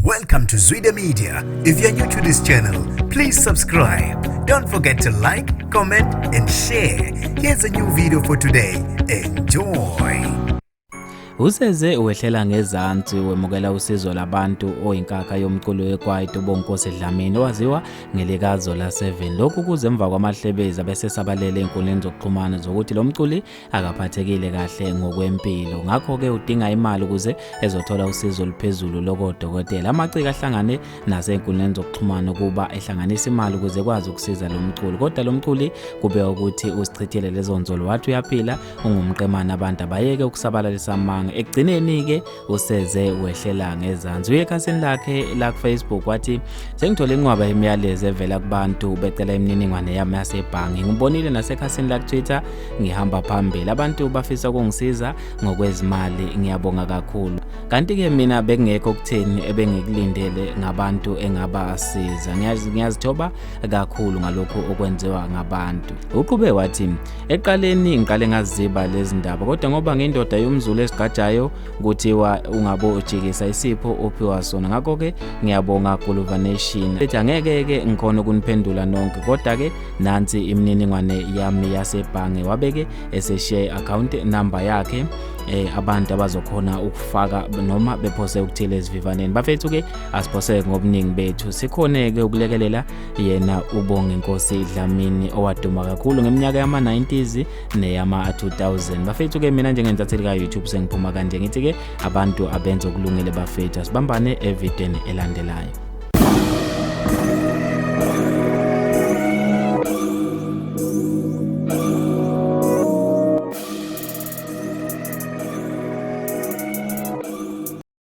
Welcome to Zwida Media. If you're new to this channel, please subscribe. Don't forget to like, comment, and share. Here's a new video for today. Enjoy. Useze wehlela ngezansi wemukela usizo labantu oyinkakha yomculo wekwaito Bonkosi Dlamini owaziwa ngelikaZola 7. Lokhu kuze emva kwamahlebezi abesesabalele ezinkundleni zokuxhumana zokuthi lo mculi akaphathekile kahle ngokwempilo, ngakho-ke udinga imali ukuze ezothola usizo oluphezulu lokodokotela. Amaciko ahlangane nasey'nkundleni zokuxhumana ukuba ehlanganisa imali ukuze ekwazi ukusiza lo mculi, kodwa lo mculi kube ukuthi usichithile lezo nzolo, wathi uyaphila, ungumqemane, abantu abayeke ukusabalalisa amanga. Ekugcineni-ke useze wehlela ngezansi. Uye ekhasini lakhe la ku-Facebook wathi, "Sengithole inqwaba yemiyalezo evela kubantu becela imininingwane yami yasebhange. Ngibonile nasekhasini la ku-Twitter ngihamba phambili, abantu bafisa ukungisiza ngokwezimali. Ngiyabonga kakhulu. Kanti-ke mina bekungekho okutheni ebengikulindele ngabantu engabasiza. Ngiyazithoba kakhulu ngalokhu okwenziwa ngabantu." Uqhube wathi, "Ekuqaleni ngiqale ngaziba lezi ndaba, kodwa ngoba ngiyindoda yomZulu esigqajayo, kuthiwa ungabojikisa isipho ophiwa sona, ngakho-ke ngiyabonga Guluva Nation. Ethi angeke-ke ngikhona ukuniphendula nonke, kodwa-ke nansi imininingwane yami yasebhange." Wabeke eseshiya i-account number yakhe, abantu abazokhona ukufaka noma bephose ukuthile esivivaneni. Bafethu ke, asiphoseke ngobuningi bethu, sikhone ke ukulekelela yena uBonginkosi Dlamini owaduma kakhulu ngeminyaka yama-90s neyama-2000. Bafethu ke, mina njengentatheli ka-YouTube sengiphuma kanje, ngithi ke abantu abenze okulungile. Bafethu, asibambane evidweni elandelayo.